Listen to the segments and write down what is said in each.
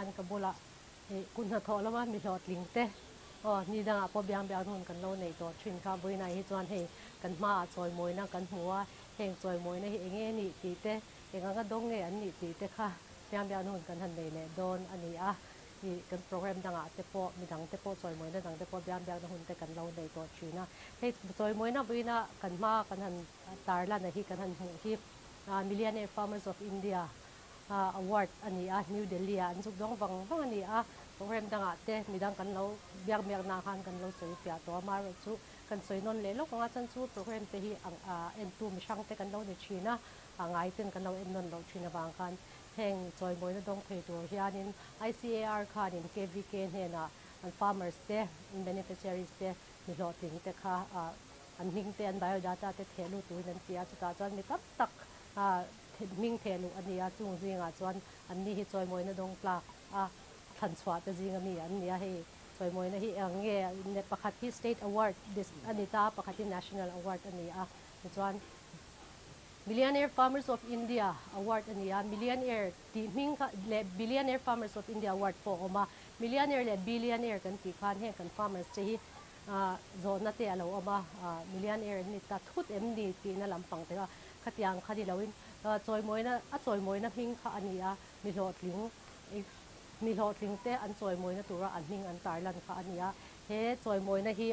hian ka bulah ih kut hnathawh lama mi hlawhtling te aw ni dangah pawh biang biak hun kan lo nei tawh thin kha. Vawiinah hi chuan hei kan hmaah chawimawina kan hmu a, heng chawimawina hi eng nge nih tih te, eng anga dawng nge an nih tih te kha biang biak hun kan han nei leh dawn a ni a. Ih kan program dangah te pawh midang te pawh chawimawina dang te pawh biang biakna hun te kan lo nei tawh thin a. Hei chawimawina vawiinah kan hmaa kan han tarlan a hi kan han hmuh hi Millionaire Farmers of India award a ni a, New Delhi ah an zuk dawng vang vang a ni a. Program dangah te midang kan lo biak biakna khan kan lo sawi fiah tawh a, amaherawh chu kan sawi nawn leh lawk ang a, chuan chu program te hi entu mihrang te kan lo ni thin a, a ngai ten kan lo en nawn loh thin avang khan heng chawimawina dawng thei tur hianin ICAR khanin KVK hnenah an farmers te, beneficiaries te, mi hlawhtling te kha an hming te, an biodata te theh lut turin an ti a, chutah chuan mi tam tak hming theh luh a ni a, chung zingah chuan an ni hi chawimawina dawng tlak a thlan chhuah te zinga mi an ni a, hei chawimawina hi eng nge pakhat hi state award a ni ta a, pakhat hi national award a ni a, tichuan Millionaire Farmers of India award a ni a, millionaire tih hming kha leh Billionaire Farmers of India award pawh a awm a, millionaire leh billionaire kan tih khan heng kan farmers te hi Zawhna te a lo awm a, millionaire an ni ta thut em ni tihna lampang te kha khatiang kha ni loin chawimawina a chawimawina hming kha a ni a, mi hlawhtling mi hlawhtling te an chawimawina tura an hming an tarlan kha a ni a. He chawimawina hi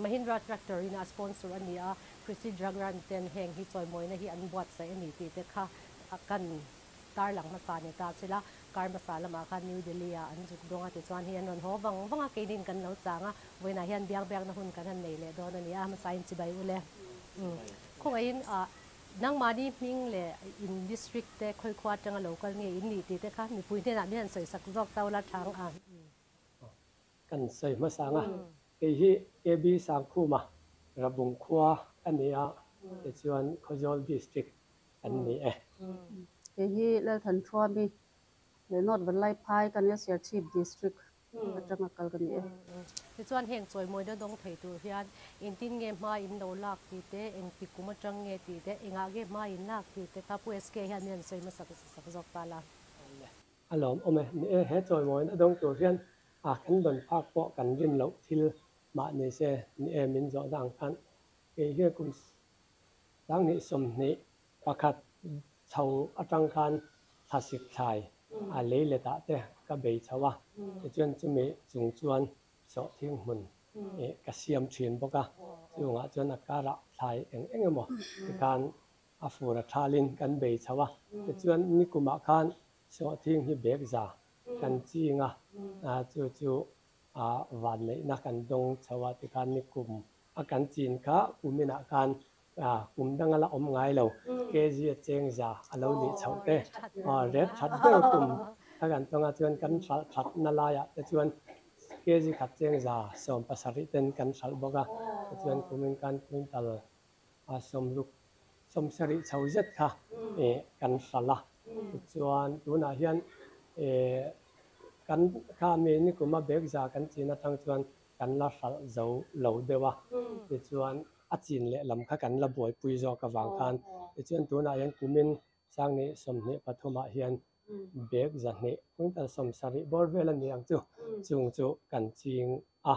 Mahindra Tractor in a sponsor a ni a, Krishi Jagran ten heng hi chawimawina hi an buatsaih a ni tih te kha kan Tarlang hmasa ni ta sila, kar hmasa lamah khan New Delhi ah an zuk dawng a tichuan hei an rawn haw vang vang a, keinin kan lo chang a, vawiinah hian biak biakna hun kan han nei leh dawn a ni a, hmasa in chibai u le. Khawngaihin nangmahni hming leh in district te khawikhua atanga lo kal nge in nih tih te kha mipui hnenah min han sawi sak zawk ta ula thang a. Kan sawi hmasa ang a, kei hi KB Sangkhuma Rabung khua ka ni a, tichuan Khawzawl District kan ni e. Kei hi Lalthanṭhuami leh North Vanlaiphai ka nia, Serchhip District atanga kal ka ni e. Tichuan heng chawimawina dawng thei tur hian engtin nge hma in lo lak tih te, engti kum atang nge tih te, engah nge hma in lak tih te kha Pu SK hian min han sawi hmasa sak zawk ta la. A lawm awm e. Ni e, he chawimawina dawng tur hian a kan dawn phak pawh kan rin loh thil mah ni se, ni e min zawhna ang khan kei hian kum sanghnih sawmhnih pakhat chho atang khan thlasik thlai a lei letah te ka bei chho a, tichuan chumi chung chuan sawhthing hmun ka siam thin bawk a, chungah chuan a karah thlai eng eng emaw tikhan A fur a thalin kan bei chho a, tichuan nikumah khan sawhthing hi bag za kan ching a, chu chu vanneihna kan dawng chho a, tikhan nikum a kan chin kha kuminah khan kum danga la awm ngai lo, kg a cheng za a lo nih chhoh te, ret that ber kum a kan tawng a, chuan kan hralh thatna laiah te chuan kg khat cheng za 70 ten kan hralh bawk a, tichuan kumin khan quintal a sawmruk 70 chho zet kha kan hralh a, tichuan tunah hian kan kha mi nikuma bag za kan chin atang chuan kan la hralh zo lo deuh a, tichuan a chin leh lam kha kan la buaipui zawk avang khan tichuan tunah hian kumin sangni 23 ah hian bag 200 quintal 70 bawr vel a ni ang chu chung chu kan ching a,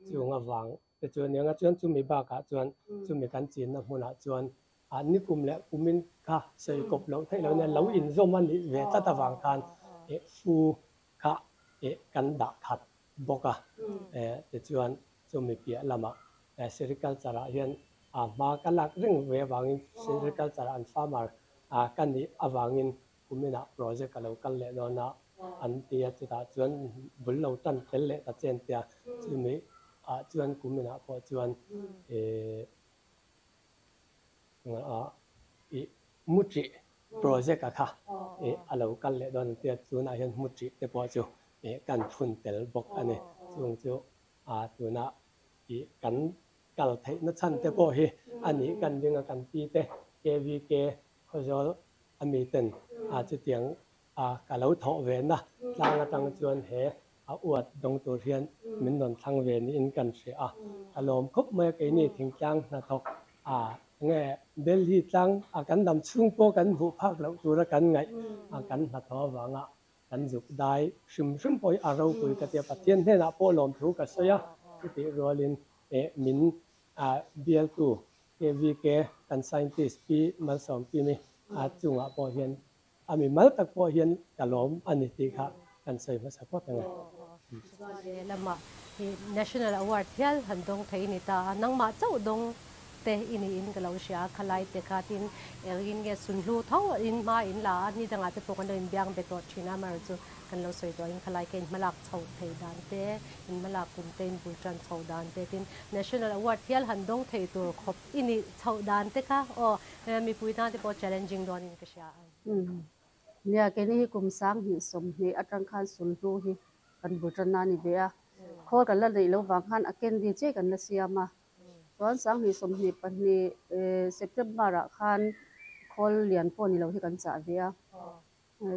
chung avang Te chuan eng a chuan chumi bakah chuan chumi kan chinna hmunah chuan ah nikum leh kumin kha sawi kawp loh theih loh nia lo inzawm a nih ve tlat avang khan eh fu kha eh kan dah khat bawk a. Eh tichuan chumi piah lamah eh sericulture ah hian ah hma ka lak reng ve avangin sericulture an farmer ah ka nih avangin kuminah project a lo kal leh dawn a an ti a, chutah chuan bul lo tan tel leh ta che an ti a, chumi ah chuan kuminah pawh chuan eh ih muṭih project a kha eh a lo kal leh dawn an ti a, tunah hian muṭih te pawh chu eh kan phun tel bawk a ni, chung chu ah tunah ih kan kal theihna chhan te pawh hi a nih kan ring a kan pi te KVK Khawzawl a mi ten a chutiang a ka lo thawh ve na tlang atang chuan he a uat dawng tur hian min rawn thlang ve niin kan hria a, ka lawm khawp mai a keini thingtlang hnathawk a nge Delhi tlang a kan dam chhung pawh kan hmuh phak loh tura kan ngaih a kan hnathawh avanga Kan zuk dai hrim hrim pawh hi a ropui ka tia, Pathian hnenah pawh lawmthu ka sawi a, chutih rualin eh min bialtu KVK kan scientist Pi Malsawmkimi a chungah pawh hian a mimal tak pawh hian ka lawm a ni tih kha kan sawi hmasa phawt ang e. Chuan lehlamah i National Award hial han dawng thei i ni ta a, nangmah chauh dawng te i niin ka lo hria a, khalai te kha tin engin nge sunhlu tho in hma in la a, ni dangah te pawh kan lo inbiang be tawh thin a, amaherawh chu kan lo sawi tawh in khalai kha in hmalak chho thei dan te, in hmalak kum te, in bul tan chho dan te tin National Award hial han dawng thei tur khawp i nih chhoh dan te kha aw mipui tan te pawh challenging dawnin ka hria a. Nia, keini hi kum 2020 atang khan sunhlu hi kan bul tan a ni ve a, khawl kan la neih lo vang khan a candy chiah kan la siam a, Chuan 2022 September ah khan khawl lian pawh ni lo hi kan chah ve a,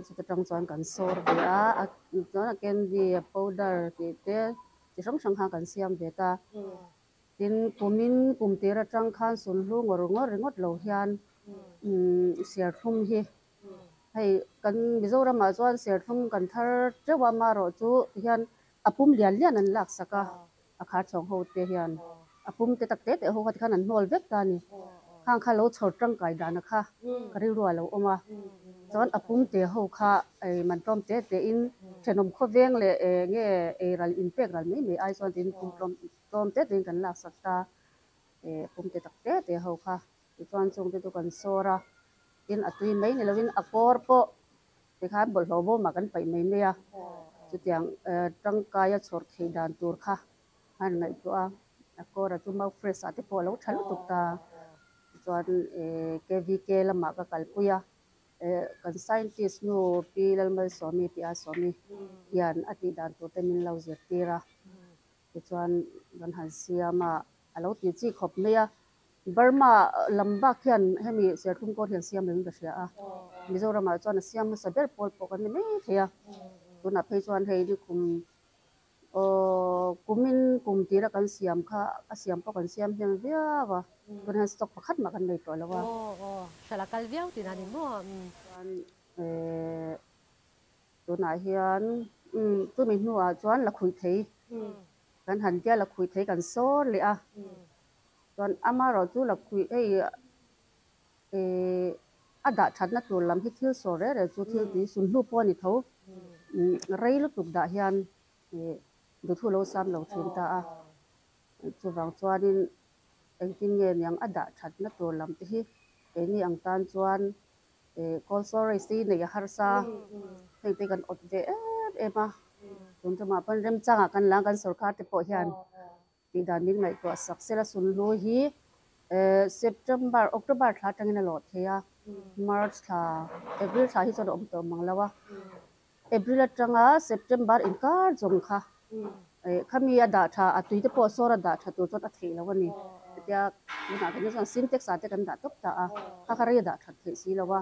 chuta tang chuan kan sawr ve a, chuan a candy a powder tih te chi hrang hrang khan kan siam ve ta. Tin kumin kum tir atang khan sunhlu ngawr ngawr ringawt lo hian serthlum hi hei kan Mizoram ah chuan serthlum kan thar teuh a, amaherawhchu tihian a pum lian lian an lak sak a. A khar chhawng ho te hian a pum te tak te te ho kha tikhan an hnawl vek ta a ni. Khang kha lo chhawr tangkai dana kha ka rilru a lo awm a. Chuan a pum te ho kha ei man tlawm te te in thenawm khawveng leh nge ei ral in pek ral mai mai ai chuan tiin pum tlawm tlawm te te in kan laksak ta pum te tak te te ho kha. Tichuan chung te chu kan sawr a, tin a tui mai ni lovin a kawr pawh tikhan bawlhhlawh bawmah kan paih mai mai a, chutiang tangkaia chhawr theih dan tur kha a han ngaihtuah a, a kawra chu mau fresh ah te pawh a lo tha lutuk ta. Tichuan KVK lamah ka kalpui a, kan scientist nu Pi Lalmalsawmi Pi Asawmi hian a tih dan tur te min lo zirtir a, tichuan kan han siam a, a lo tih chi khawp mai a. Burma lam bak hian hemi Serthlum kawr hian siam lovin ka hria a, Mizoramah chuan a siam hmasa ber pawl pawh kan ni mai thei a, tunah phei chuan hei ni kum aw kumin kum tira kan siam kha a siam pawh kan siam hnem viau a, tunah hian stock pakhat mah kan nei tawh lo a. Aw aw, hralh a kal viau tih na ni maw? Chuan eh tunah hian chumi hnuah chuan lakhuih thei kan han tia lakhuih thei kan sawr leh a. Chuan amaherawh chu lakhuih hei eh a dah thatna tur lam hi thil sawr reh reh chu thil tui sunhlu pawh a ni tho. Rei lutuk dah hian eh duthu lo sam lo thin ta a. Chuvang chuanin engtin nge niang a dah thatna tur lam te hi keini ang tan chuan eh cold storage te hi neih a harsa heng te kan awt ve em em a. Tun tumah pawn remchangah kan la kan sorkar te pawh hian Tih dan min ngaihtuah sak sela sunhlu hi September, October thla atangin a lawh thei a, March thla, April thla hi chuan a awm tawh mang lo a, April atanga September inkar zawng kha khami a dah tha, a tui te pawh sawr a dah tha tur chuan a theih lo a ni. Hetia tunah kan chuan Sintex ah te kan dah tawp ta a, kha kha rei a dah that theih si lo a,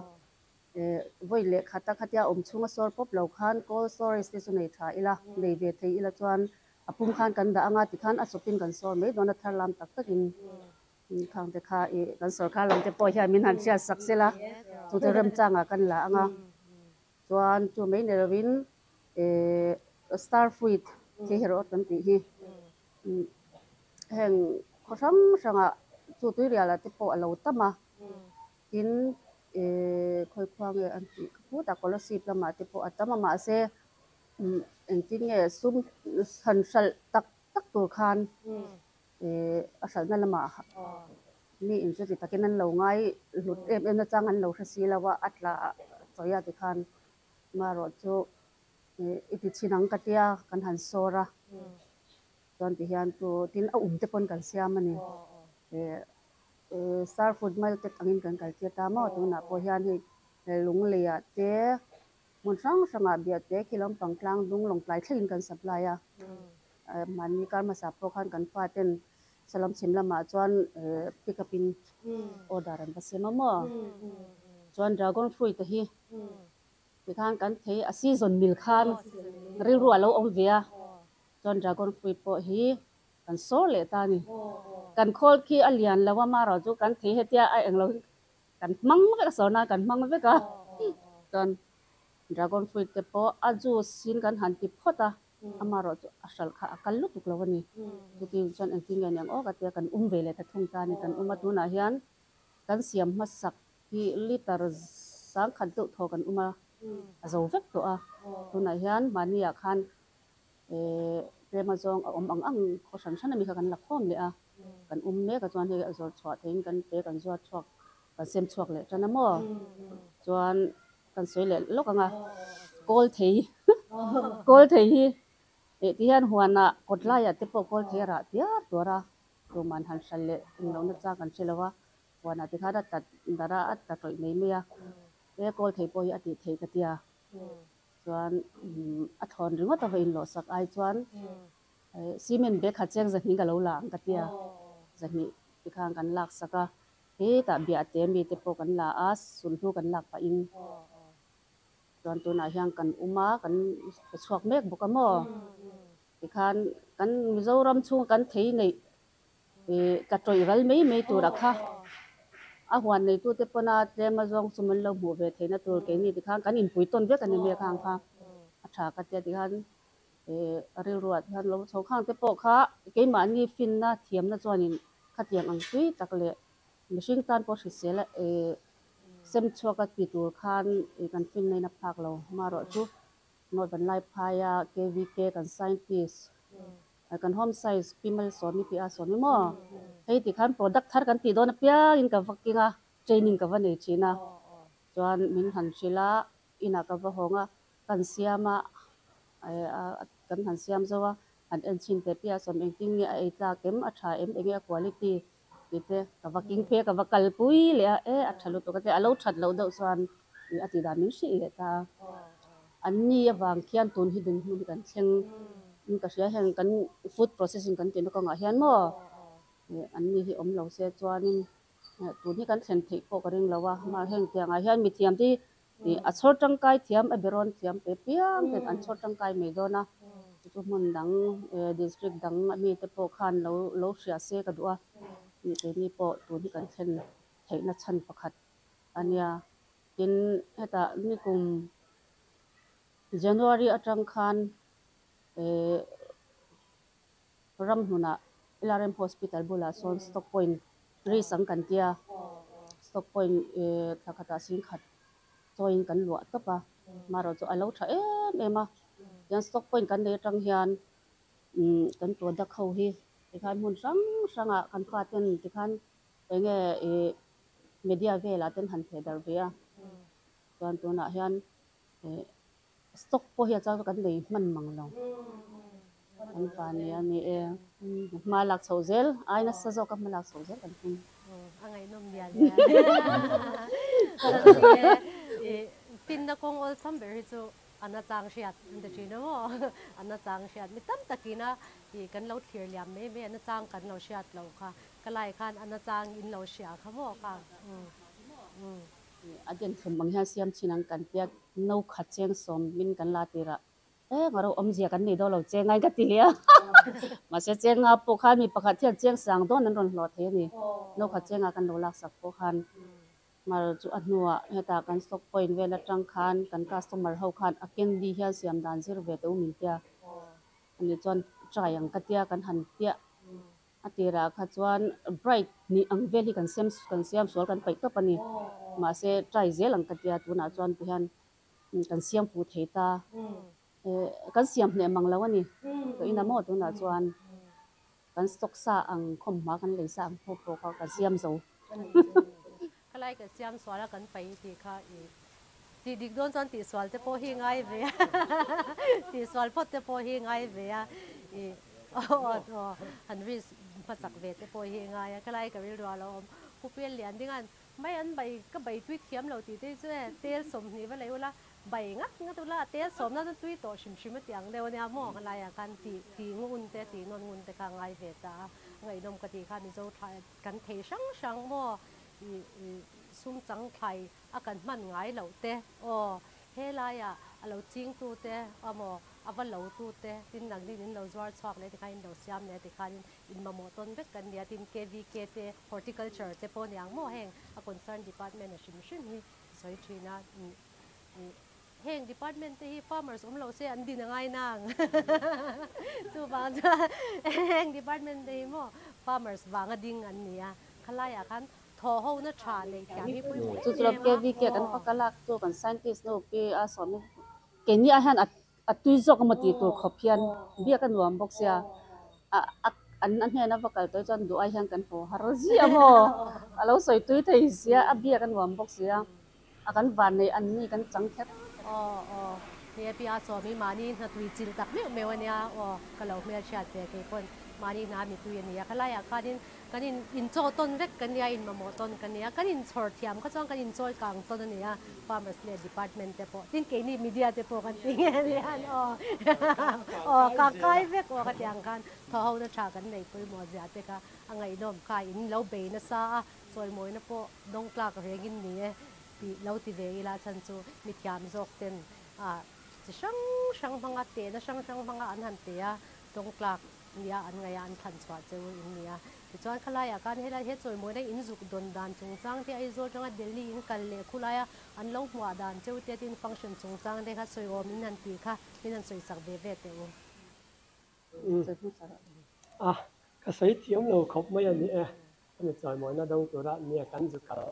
vawi leh khat a khatia awm chhunga sawr pawp lo khan cold storage te chu nei tha ila, nei ve thei ila chuan A pum khan kan dah anga tikhan a chawpin kan sawr mai dawn a, thar lam tak takin khang te kha ih kan sorkar lam te pawh hian min han hriat sak sel a, chu te remchangah kan la anga chuan chu mai ni lovin ih star fruit thei herawh kan tih hi heng khaw hrang hrangah chu tuirial ah te pawh a lo tam a, tin ih khawi khua nge an tih ka phut a Kolasib lamah te pawh a tam a mahse Engtin nge sum han hralh tak tak tur khan a hralhna lamah mi in chuti takin an lo ngai hlut em em nachang an lo hre si lo a, a tla chawi a tikhan marawh chu i ti chhin ang ka tia kan han sawr a, chuan tihian chu tin a um te pawn kan siam a ni. Star food maltet angin kan kaltir ta maw tunah pawh hian hei lungleiah te Hmun hrang hrangah biate khi lampang tlang dung lawngtlai thlengin kan supply a. Mahni kar hmasa pawh khan kan faten Salam chhim lamah chuan pick up in order an va sem a maw. Chuan dragon fruit a hi tikhan kan thei a season mil khan rilru a lo awm ve a. Chuan dragon fruit pawh hi kan sawr leh ta a ni. Kan khawl khi a lian lo a marawh chu kan thei hetia a englo hi Kan hmang vek a, sawrna kan hmang vek a, chuan Dragon fruit te pawh a juice in kan han ti phawt a, amaherawh chu a hralh kha a kal lutuk lo a ni. Chuti chuan engtin nge niang aw ka tia kan um ve leh ta thung ta a ni. Kan um a, tunah hian kan siam hmasak hi litre sangkhat deuh thaw kan um a, a zo vek tawh a. Tunah hian mahniah khan tlema zawng a awm ang ang khaw hran hran ami kha kan la khawm leh a, kan um mek a chuan hei a zawrh chhuah theihin kan pe kan zuar chhuak kan sem chhuak leh tan a maw? Chuan kan sawi leh lawk ang a, kawl thei kawl thei hi eh ti hian huanah kawt laiah te pawh kawl thei a rah tiar tuar a, tuman han hral leh englohna chang kan hre lo a, huanah ti khan a tlat darh a, a tla tawih mai mai a, he kawl thei pawh hi a tih theih ka tia. Chuan a thawn ringawt a va inlawh sak ai chuan cement bag khat cheng zahnih ka lo la ang ka tia, zahnih tikhan kan lak sak a, hetah biahte mite pawh kan la a, sulhnu kan lak pahin chuan tunah hian kan um a, kan pe chhuak mek bawk a maw? Tikhan kan Mizoram chhunga kan thei neih Ka tawih ral mai mai tur a kha. A huan neitute pawna tlem a zawng chu min lo hmuh ve theihna tur keini tikhan kan inpui tawn vek a ni mai khang kha. A tha ka tia tikhan rilruah tikhan lo chho khang te pawh kha keimahni finna thiamna chuanin khatiang ang tui tak leh mihring tan pawh hrisel sem chhuak a ti tur khan kan finna in a phak lo. Amaherawh chu Northern Laiphaia KVK kan scientist Kan home size pi Malsawmi pi a sawmi maw? Hei ti khan product thar kan tih dawn apiangin ka va king a, training ka va nei thin a. Chuan min han hrilh a, inah ka va hawng a, kan siam a, kan han siam zo a, han en chhin teh pi a sawm engtin nge a ei tlak em, a tha em, enge a quality tih te ka va king phei a, ka va kalpui leh a, e a tha lutuk a tia, a lo that loh deuh chuan a tih dan min hrilh leh ta a. An ni avang khian tun hi dinhmun hi kan thleng in ka hria heng kan food processing kan tihna kawngah hian maw an ni hi awm lo se chuanin tun hi kan thlen theih pawh ka ring lo a, mahse heng tiangah hian mithiam te hi a chhawr tangkai thiam a berawn thiam pe piang ten an chhawr tangkai mai dawn a, chu chu hmun dang district dang ami te pawh khan lo lo hria se ka duh a, keini pawh tun hi kan thlen theihna chhan pakhat a nia. Tin, hetah nikum January atang khan ramhnunah LRM Hospital bulah sawn stock point risk ang kan tia, stock point thla khatah singkhat chawiin kan luah tawp a, marawh chu a lo tha em em a, tiang stock point kan nei atang hian kan product ho hi tikhan hmun hrang hrangah kan faten tikhan Enge i media velah ten han theh darh ve a, chuan tunah hian stock pawh hi a chang chu kan nei hman mang lo. Kan pa nia ni e, hma lak chhoh zel, ai nasa zawk a hma lak chhoh zel kan tum. A ngaihnawm lian lian. I pinna kawng awlsam ber hi chu a nachang hriat an ti thin a maw? A nachang hriat mi tam takin a i kan lo thlir liam mai mai a nachang kan lo hriat lo kha. Ka lai khan a nachang in lo hria kha maw ka umm. A den thlum ang hian siam chin ang kan tia no khat cheng sawm min kan la tir a eng a ro awmzia kan nei dawn lo cheng ngai ka ti leh a mahse cheng nga pawh khan mi pakhat hian cheng sang dawn an rawn hlawh thei a ni no khat cheng ah kan lo laksak pawh khan mar chu a hnuah hetah kan stock point vel atang khan kan customer ho khan a candy hian siam dan zir ve teh u min tia ani chuan try ang ka tia kan han piah. A tirah kha chuan bright nih ang vel hi kan siam kan siam sual kan paih tawp a ni. Mahse try zel ang ka tia tunah chuan ti hian kan siam fuh thei ta. Kan siam hneh mang lo a ni. Ka ina maw tunah chuan kan stock sa ang khawmhma kan lei sa ang pawh pawh kha kan siam zo. Khalai kan siam sual a kan paih tih kha i tih dik dawn chuan tih sual te pawh hi ngai ve a tih sual phawt te pawh hi ngai ve a i aw han risk hmasak ve te pawh hi ngai a khalai ka rilru a lo awm pu Pial lian ding an mai an bai ka bai tui thiam lo tih te hi chu e tel sawmhnih va lei ula bai ngat ngat ula tel sawmna chuan tui tawh hrim hrim a tih ang deuh ania maw khalai ah khan tih tih ngun te tih nawn ngun te kha ngai ve ta a ngaihnawm ka tih kha Mizo thlai kan thei hrang hrang maw sum chang thlai a kan hman ngai loh te aw helaiah a lo ching tu te amaw a va lo tu te tin nangnin in lo zuar chhuak leh tikhan in lo siam leh tikhanin in mamawh tawn vek kan nia tin KVK te horticulture te pawh niang maw heng a concern department a hrim hrim hi sawi thin a. Heng department te hi farmers awm lo se an din a ngai nang. Chuvang chuan heng department te hi maw farmers vanga ding an ni a, khalaiah khan thaw ho na tha neih thiam hi pawimawh Chu em chu lo em a. KVK kan fak a lak chu kan scientist nu pi a sawm keini ah hian a a tui zawk emaw tih tur khawp hian biak a nuam bawk sia a a an a hnena va kal tawh hi chuan duh ai hian kan haw har ziah maw a lo sawi tui thei sia a biak a nuam bawk sia a kan van nei an ni kan chang kher. Aw aw he pi a sawm hi mahni hna tui chilh tak meuh meuh ania aw ka lo hmelhriat ve kei pawn mahni hna mi tui ania khalai ah khanin Kan in inchaw tawn vek kan nia, inmamawh tawn kan nia, kan inchhawr thiam kha chuan kan inchawi kang tawn a nia, Farmers leh Department te pawh, tin keini media te pawh kan ti nge hian aw aw ka kai vek aw khatiang ang khan thaw ho na tha kan nei pawimawh zia te kha a ngaihnawm kha in lo bei nasa a, chawimawina pawh dawng tlak rengin ni e tih lo ti ve ila chhan chu mithiam zawk ten ah chi hrang hrang hmanga tehna hrang hrang hmanga an han pe a, dawng tlak nia an ngaih a an thlan chhuah cheu in nia. Tichuan khalaiah khan helai he chawimawina in zuk dawn dan chungchang te Aizawl atanga Delhi in kal leh khulaia an lo hmuah dan cheu te tin function chungchang te kha sawiawm in han tih kha min han sawisak ve ve teh u. A, ka sawi thiam lo khawp mai a ni e. Hemi chawimawina dawng tura nia kan zu kal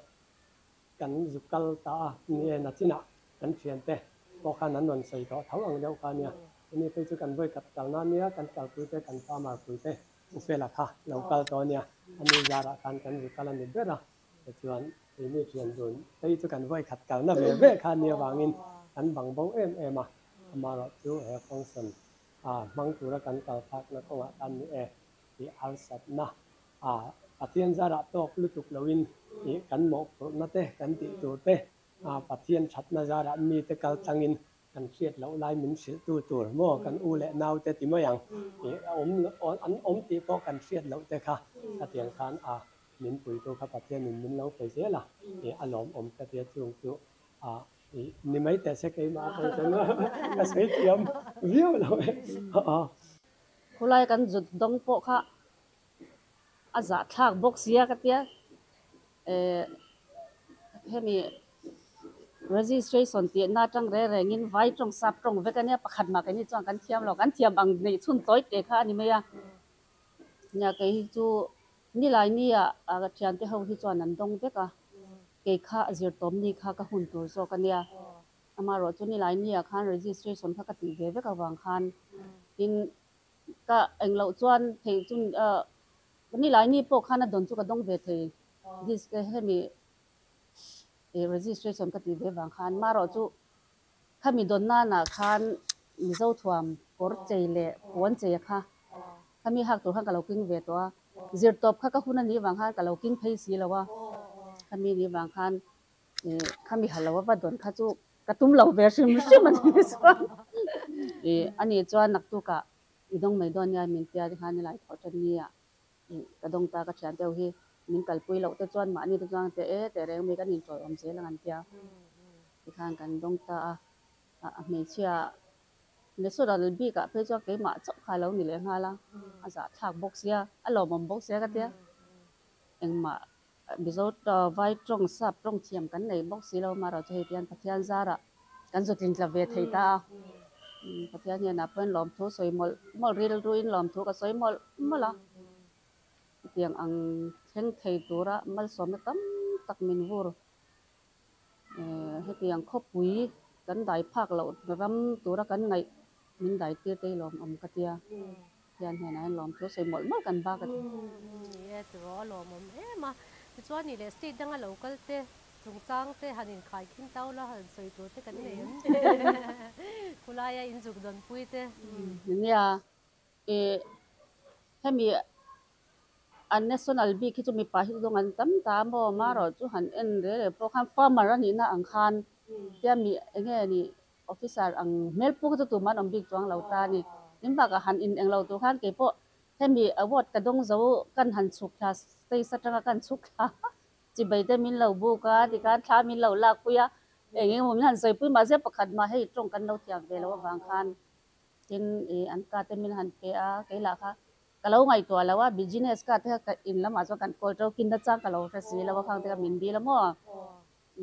kan zu kal ta a, ni e nachinah kan thiante pawh khan an rawn sawi tawh tho ang deuh kha nia. Chumi phei chu kan vawi khat kalna nia, kan kalpui te, kan farmer pui te u fela kha lo kal tawh ania, a ni zarah khan kan zu kal a ni ber a, tichuan keini thian dun phei chu kan vawi khat kalna ve ve kha nia vangin kan bang bo em em a, amaherawh chu he function a hmang tura kan kal thlakna kawngah khan ni e tih harsatna a Pathian zarah tawk lutuk loin ih kan mawhphurhna te kan tih tur te a Pathian thatna zarah mite kal tlangin kan hriat loh lai min hrilh tu tur maw kan u leh nau te ti mai ang ih a awm an awm tih pawh kan hriat loh te kha khatiang khan a min puitu kha Pathianin min lo pe zel a ih a lawmawm ka tia chung chu a ih ni mai teh se keimah atang chuan ka sawi thiam viau lo e aw. Khulai kan zut dawng pawh kha a zahthlak bawk sia ka tia eh hemi registration tih na atang reng rengin vai tawng sap tawng vek ania pakhat mah keini chuan kan thiam lo kan thiam ang neih chhun tawi teh kha a ni mai a nia kei hi chu nilai nia ka thiante ho hi chuan an dawng vek a kei kha a zir tawm ni kha ka hun tur zawk ania amaherawh chu nilai nia khan registration kha ka tih ve vek avang khan tin Ka engloh chuan theih chu nilai ni pawh khan a dawn chu ka dawng ve thei hemi registration ka tih ve vang khan marawh chu khami dawn nanah khan Mizo thuam kawr chei leh puan chei a kha khami hak tur khan ka lo keng ve tawh a zirtawp kha ka hun a nih vang khan ka lo keng phei si lo a khami nih vang khan khami ha lo a va dawn kha chu Ka tum lo ve hrim hrim a ni chuan ih a nih chuan naktukah i dawng mai dawn nia min tia tikhan i lai thawh tan nia ih ka dawng ta ka thian deuh hi min kalpui loh te chuan mahni te chuan teh e teh reng mai kan inchawi awm zel ang an tia tikhan kan dawng ta a a hmeichhia natural bikah phei chuan keimah chauh kha a lo ni leh nghal a a zahthlak bawk sia a lawmawm bawk sia ka tia engmah Mizo vai tawng sap tawng thiam kan nei bawk si lo amaherawh chu hei tihian Pathian zarah kan zu tlingtla ve thei ta a, Pathian hian ah pawhin lawmthu sawi mawlh mawlh rilruin lawmthu ka sawi mawlh mawlh a, hetiang ang thleng thei tura malsawmna tam tak min vur hetiang khawpui kan dai phak loh ram tura kan ngaih min dai tir te hi lawmawm ka tia. Hian hnenah hian lawmthu sawi mawlh mawlh kan bak a ti. Ni e tiraw a lawmawm em a. Tichuan nih leh state danga lo kal te chungchang te han inkhai khin tau la han sawi tur te kan nei em? Khulaia inzuk dawnpui te. Nia ih hemi an national bik hi chu mipa hi chu dawng an tam ta a maw marawh chu han en rel rel pawh khan farmer a nihna ang khan tia mi enge nih Officer ang hmel puk chu tumah an awm bik chuang lo ta a ni. Tin bakah han in englo tur khan keipawh hemi award ka dawng zo kan han chhuk thla stage atanga kan chhuk thla chibai te min lo buk a tikhan thla min lo lak pui a eng eng emaw min han sawipui mahse pakhat mah hei tawng kan lo thiam ve lo avang khan tin ih an ka te min han pe a kei lah kha ka lo ngaihtuah lo a business ka te kha ka in lamah chuan kan kawl teuh kin nachang ka lo hre si lo a khang te kha min dil a maw.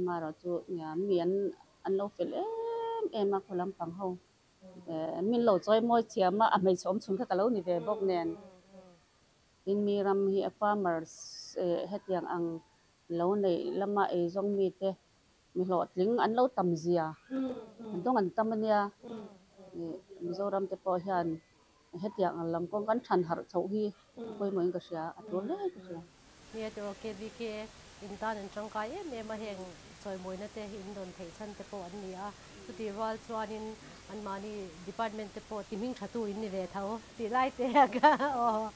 Marawh chu nia mi an an lo fel em em em a khaw lampang ho min lo chawi mawi thiam a, a hmeichhe awm chhun kha ka lo ni ve bawk nen. Tin mi ram hi a farmers hetiang ang lo neih lama eizawng mite mi hlawhtling an lo tam zia an dawng an tam a nia. Mizoram te pawh hian hetiang ang lam kawng kan than harh chhoh hi a pawimawhin ka hria, a tul hle ka hria. Nia tiraw KVK in tan an tangkai em em a, heng chawimawina te hi in dawn theih chhan te pawh an ni a, chutih rual chuanin anmahni department te pawh ti hming thatu in ni ve tho tih lai te a ka aw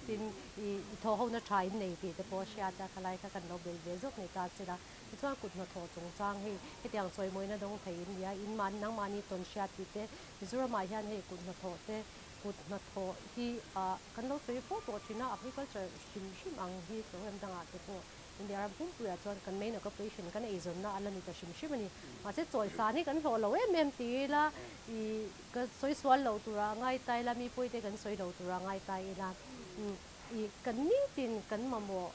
tin i thawhhona tha in nei tih te pawh a hriat a, khalai kha kan lo belh ve zawk ni ta sela. Tichuan kut hnathawh chungchang hei hetiang chawimawina dawng thei in nia, in mahni nangmahni tawn hriat tih te Mizoramah hian hei kut hnathawh te kut hnathawh hi ah kan lo sawi fo tawh thin a, agriculture hrim hrim ang hi program dangah te pawh India ram pumpuiah chuan kan main occupation kan eizawnna a la ni ta hrim hrim a ni. Mahse chawisan hi kan hlawh lo em em ti ila ih ka sawi sual loh turah a ngai ta ila, mi pawite kan sawi lo turah a ngai ta ila ih kan nitin kan mamawh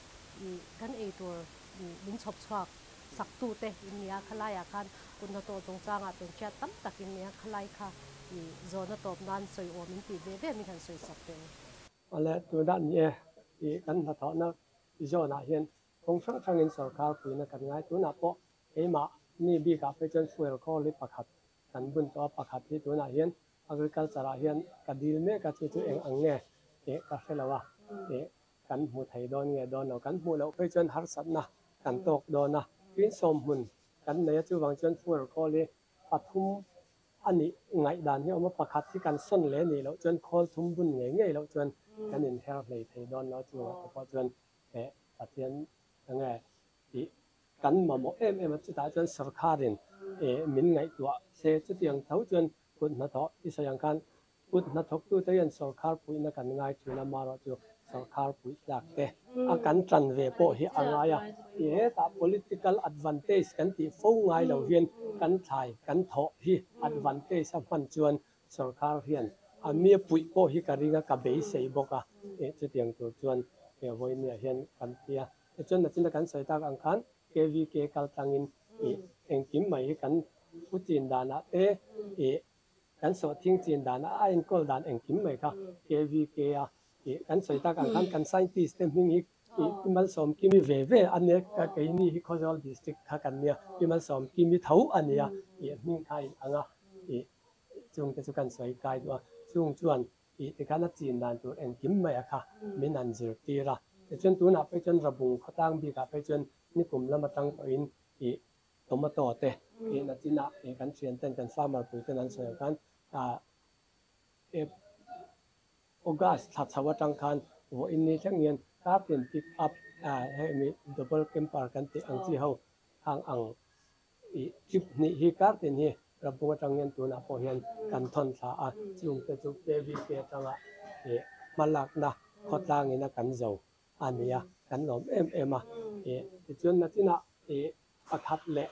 ih kan eitur ih min chhawp chhuak sak tute in nia, khalaiah khan kut hnathawh chungchangah tawnhriat tam tak in nia, khalai kha i zawhna tawp nan sawi awm in tih ve ve min han sawi sak teh u. Awle, tunah ni e, i kan hnathawhna i zawnah hian kawng hrang hrangin sorkar puihna kan ngai. Tunah pawh keimah ni bikah phei chuan fuel khawl hi pakhat kan bun tawh a, pakhat hi tunah hian agriculture ah hian ka dil mek a, chu chu eng ang nge tih ka hre lo a, tih Kan hmu thei dawn nge dawn lo, kan hmuh loh phei chuan harsatna kan tawk dawn a, tin sawmhmun kan nei a, chuvang chuan fuel khawl hi pathum a nih ngaihdan hi a awm a, pakhat hi kan sawn leh nih loh chuan khawl thum bun ngei ngei loh chuan kan inher hlei thei dawn lo, chuvang te pawh chuan he Pathian enge tih kan mamawh em em a, chutah chuan sawrkharin min ngaihtuah se, chutiang tho chuan kut hnathawh i sawi ang khan Kut hnathawktute hian sawrkhar puihna kan ngai thin a, marawh chu sawrkhar puih tlak te a kan tan ve pawh hi a ngai a. Ti hetah political advantage kan tih fo ngai lo hian kan thlai kan thawh hi advantage a hman chuan sawrkhar hian a mi puih pawh hi ka ring a, ka beisei bawk a. Chutiang tur chuan he vawinia hian kan ti a. Tichuan nachina kan sawi tak ang khan KVK kal tlangin engkim mai hi kan pu chin danah te Kan sawhthing chin dan a enkawl dan engkim mai kha KVK a ih kan sawi tak ang khan kan scientist te hming hi ih Pi Malsawmkimi ve ve a nia ka keini hi Khawzawl district kha kan nia Pi Malsawmkimi tho a nia ih hming kha in ang a ih chung te chu kan sawi kai duh a chung chuan ih tikhan a chin dan tur engkim mai a kha min han zirtir a tichuan tunah phei chuan Rabung khawtlang bikah phei chuan nikum lam atang pawhin ih Tomato te tih na chinah ih kan thian ten kan farmer pui ten an sawi ang khan ah August thla chho atang khan vawiin ni thleng hian kartin pick up ah hemi double camper kan tih ang chi ho khang ang ih trip hnih hi kartin hi Rampung atang hian tunah pawh hian kan thawn thla a, chungte chu KVK atanga ih hmalakna khawtlangin a kan zo a ni a, kan lawm em em a. Ih tichuan nachinah ih pakhat leh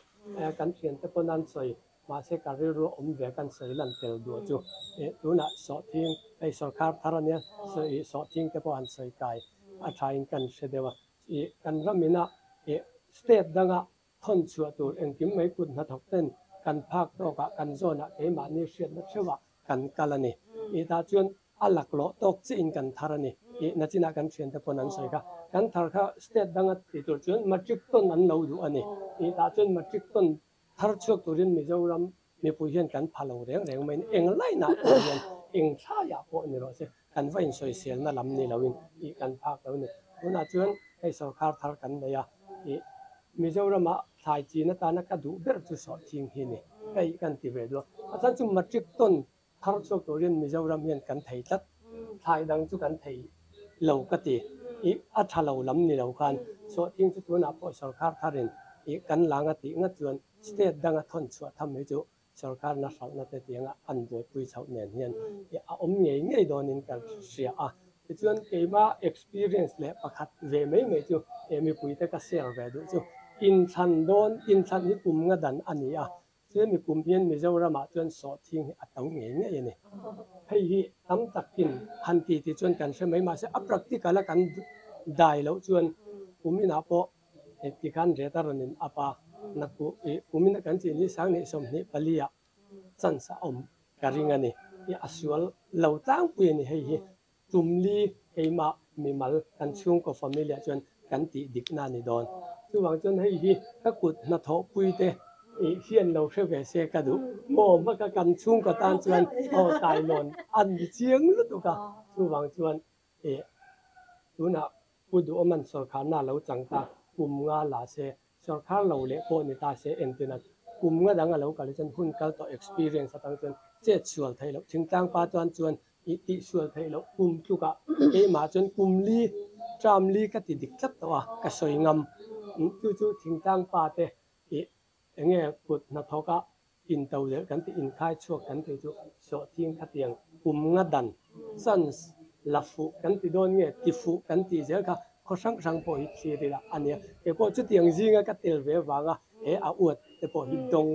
kan thiante pawn an sawi, mahse ka rilru awm ve kan sawi lan tel duh chu ih tunah sawhthing hei sawrkhar thar a nia, ih sawhthing te pawh an sawi kai a thain kan hre deuh a. Ih kan ramina ih state danga thawn chhuah tur engkim mai kut hnathawk ten kan phak tawkah kan zawnah keimahni hriatna theuhah kan kal a ni. Ih tah chuan a laklawh tawk chiah in kan thar a ni. Ih nachinah kan thiante pawn an sawi kha. Kan thar kha state danga ti tur chuan matric ton an lo duh a ni. Ih tah chuan matric ton thar chhuak turin Mizoram mipui hian kan pha lo reng reng mai in eng lainah pawh hian eng thlaiah pawh ni rawh se kan va insawiselna lam ni loin ih kan phak lo a ni. Tunah chuan hei sorkar thar kan nei a, ih Mizorama thlai chin atana ka duh ber chu sawhthing hi ni. Hei kan ti ve duh a, a chhan chu matric ton thar chhuak turin Mizoram hian kan thei tlat, thlai dang chu kan thei lo ka ti. Ih a tha lo lam ni lo khan sawhthing chu tunah pawh sorkar tharin ih kan lang a tih ngat chuan state danga thawn chhuah tham hi chu sorkar na hralhna te tianga an buaipui chhoh nen hian ih a awm ngei ngei dawnin ka hria a. Tichuan keima experience leh pakhat ve mai mai chu he mipuite ka share ve duh chu inthlan dawn inthlan hi kum nga dan a ni a, Chemi kum hian Mizoramah chuan sawhthing hi a to ngei ngei a ni. Hei hi tam takin han ti tih chuan kan hre mai mahse a practical a kan dai loh chuan kum inah pawh tikhan rate a rawn in up a, naku ih kum ina kan chin hi 2024 ah. chance a awm ka ring a ni. I a sual lo tlangpui a ni hei hi. Tumli keimah mimal kan chhungkaw family ah chuan kan tih dikna a ni dawn. Chuvang chuan hei hi ka kut hnathawhpui te hian lo hre ve se ka duh. Maw hmaka kan chhungkaw tan chuan aw tailawn a ni chiang lutuk a. Chuvang chuan tunah Pu Duhawman sawrkharna a lo chang ta, kum nga la se, sawrkhar lo leh pawh ni ta se entina kum nga dang a lo kal hi chuan hun kal tawh experience atang chuan chet sual theih loh thingtlang pa chuan chuan ih tih sual theih loh kum tlukah keimah chuan kum li term li ka ti dik tlat tawh a ka sawi ngam chu chu thingtlang pa te ih enge kut hnathawk a into leh kan tih inkhai chhuak kan tih chu sawhthing khatiang kum nga dan chance la fuh kan ti dawn nge ti fuh kan tih zel kha khaw hrang hrang pawh hi thlir ila a nia. Kei pawh chutiang zinga ka tel ve vanga he a uat te pawh hi dawng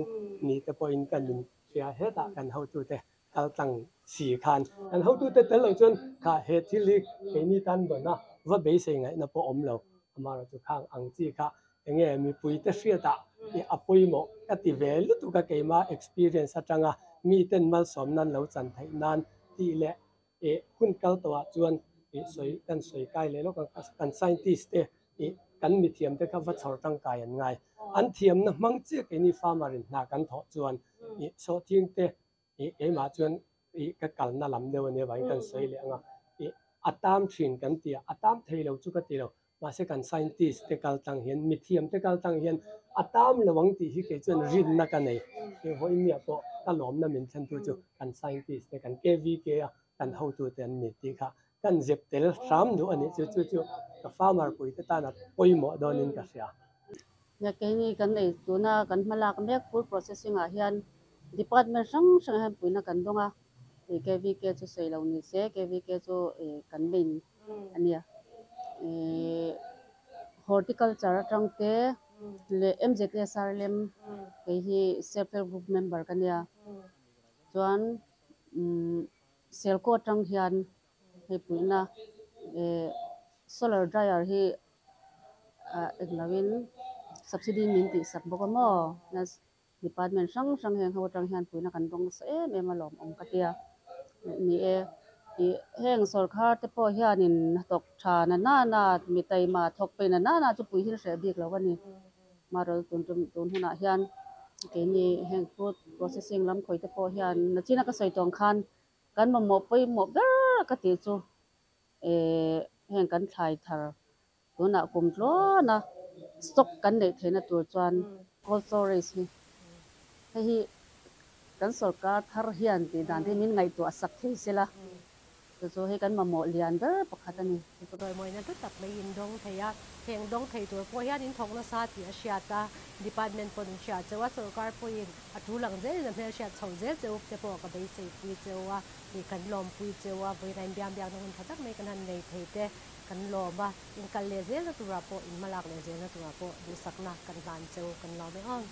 ni te pawhin ka min hria hetah kan hotute kal tlang si khan kan hotute tel lo chuan kha he thil hi keini tan dawn a va beisei ngaihna pawh awm lo amaherawhchu khang ang chi kha Enge mipuite hriatah i a pawimawh ka ti ve lutuk a keima experience atanga miten malsawm nan lo chan theih nan tih leh i hun kal tawhah chuan i sawi kan sawi kai leh lawk ang kan scientist te i kan mithiam te kha va chhawr tangkai an ngai. An thiamna hmang chiah keini farmer in hna kan thawh chuan i sawhthing te I keimah chuan i ka kalna lam deuh a nia vangin kan sawi leh ang a, i a tam thin kan ti a, a tam thei lo chu ka ti lo, mahse kan scientist te kal tang hian, mithiam te kal tang hian a tam lo ang tih hi kei chuan rinna ka nei. Hei vawiin pawh ka lawmna min thlentu chu kan scientist te, kan KVK a kan hotute an ni tih kha kan zep tel hram duh a nih chu, chu chu ka farmer puite tana pawimawh dawnin ka hria. Nia keini kan ei tuna kan hma lak mek food processing ah hian department hrang hrang ah hian puihna kan dawng a, ih KVK chu sawi lo ni se KVK chu ih kan main a nia. Ih horticulture atang te leh MZSRLM kei hi self help group member ka nia chuan umm Selkaw atang hian hei puihna eh solar dryer hi ah engloin subsidy min tih sak bawk a maw department hrang hrang heng ho atang hian puihna kan dawng nasa em em a lawmawm ka tia ni e ih heng sawrkhar te pawh hianin hnathawk tha na nana mi taima thawk peih na nana chu pui hil hreh bik lo a ni. Maral tun tum tun hunah hian keini heng food processing lam khawi te pawh hian nachina ka sawi tawng khan kan mamawh pawimawh ber ka tih chu eh heng kan thlai thar tunah kum tluana stock kan neih theihna tur chuan cold storage hi hei hi kan sorkar thar hian tih dan te min ngaihtuah sak thei sela. Chu chu hei kan mamawh lian ber pakhat a ni. Dawimawina hlu tak mai in dawng thei a, heng dawng thei tur pawh hian in thawk nasa tih a hriat a, department pawh in hriat cheu a, sorkar pawhin a tul ang zelin a hmelhriat chho zel cheu te pawh ka beisei pui cheu a, ih kan lawmpui cheu a, vawiin a inbiang biakna hun tha tak mai kan han nei thei te kan lawm a, in kal leh zelna turah pawh in hmalak leh zelna turah pawh duhsakna kan hlan cheu kan lawm e aw.